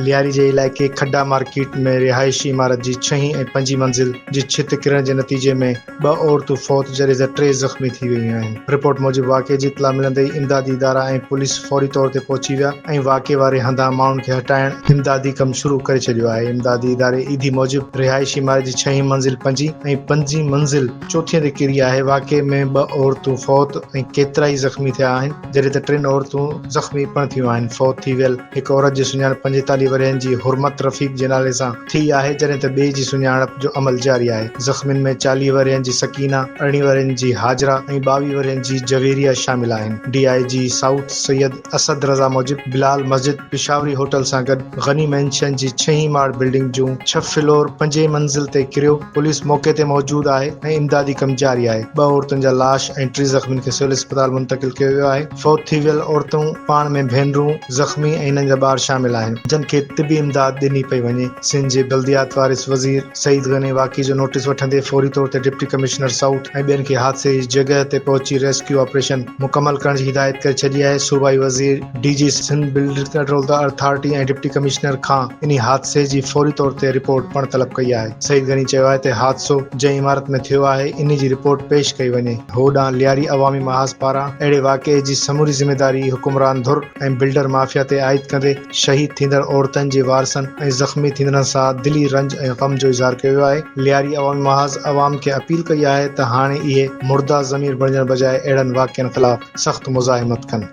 لياري جي علائقي کڊا مارڪيٽ ۾ رهائشي عمارت جي ڇهين ۽ پنجين منزل جي ڇت ڪرڻ جي نتيجي ۾ ٻه عورتون فوت جڏهن ته ٽي زخمي ٿي ويون آهن. رپورٽ موجب واقعي جي اطلاع ملندي ئي امدادي ادارا ۽ پوليس فوري طور تي پهچي ويا ۽ واقعي واري هنڌان ماڻهن کي هٽائڻ امدادي ڪم شروع ڪري ڇڏيو آهي. امدادي اداري ايڌي موجب رهائشي عمارت جي ڇهين منزل پنجين ۽ پنجين منزل چوٿين تي ڪري آهي، واقعي ۾ ٻه عورتون فوت ۽ ڪيترائي زخمي ٿيا آهن، جڏهن ته ٽن عورتون زخمي پڻ ٿيون آهن، فوت ٿي ويل هڪ عورت جي سڃاڻپ 45 ورهين جي حرمت رفيق جي نالي سان ٿي آهي، جڏهن ته ٻئي جي سڃاڻپ جو عمل جاري آهي، زخمين ۾ 40 ورهين جي سڪينه، 18 ورهين جي هاجره ۽ 22 ورهين جي جويريه شامل آهن، D I G south Syed Asad Raza موجب بلال مسجد پشاوري هوٽل سان گڏ غني مينشن جي ڇهين ماڙ بلڊنگ جون ڇهه فلور پنجين منزل تي ڪريو، پوليس موقعي تي موجود آهي ۽ امدادي ڪم جاري آهي، ٻه عورتن جا لاش ۽ ٽي زخمين کي سول اسپتال منتقل ڪيو ويو آهي، فوت ٿي ويل عورتون پاڻ ۾ ڀينرون، زخمي ۽ انهن جا ٻار شامل آهن، جن کي طبي امداد ڏني پئي وڃي، سنڌ جي بلديات وارث وزير سعيد غني واقعي جو نوٽيس وٺندي فوري طور تي ڊپٽي ڪمشنر سائوٿ ۽ ٻين کي حادثي جي جڳهه تي پهچي ريسڪيو آپريشن مڪمل ڪرڻ جي هدايت ڪري ڇڏي آهي، صوبائي وزير D G Sindh building control authority ۽ deputy commissioner کان انهي حادثي جي فوري طور تي رپورٽ پڻ طلب ڪئي آهي. سعيد غني چيو آهي ته حادثو جنهن عمارت ۾ ٿيو آهي انهي جي رپورٽ پيش ڪئي وڃي. هوڏانهن لياري عوامي محاذ پاران اهڙي واقعي جي سموري ذميداري حڪمران ڌر ۽ بلڊر مافيا تي عائد ڪندي شهيد ٿيندڙ عورتن جي وارثن ۽ زخمي ٿيندڙن سان دلي رنج ۽ غم جو اظهار ڪيو ويو آهي. لياري عوامي محاذ عوام کي اپيل ڪئي آهي ته هاڻي اهي مرده ضمير بڻجڻ بجاء اهڙن واقعن خلاف سخت مزاحمت ڪن.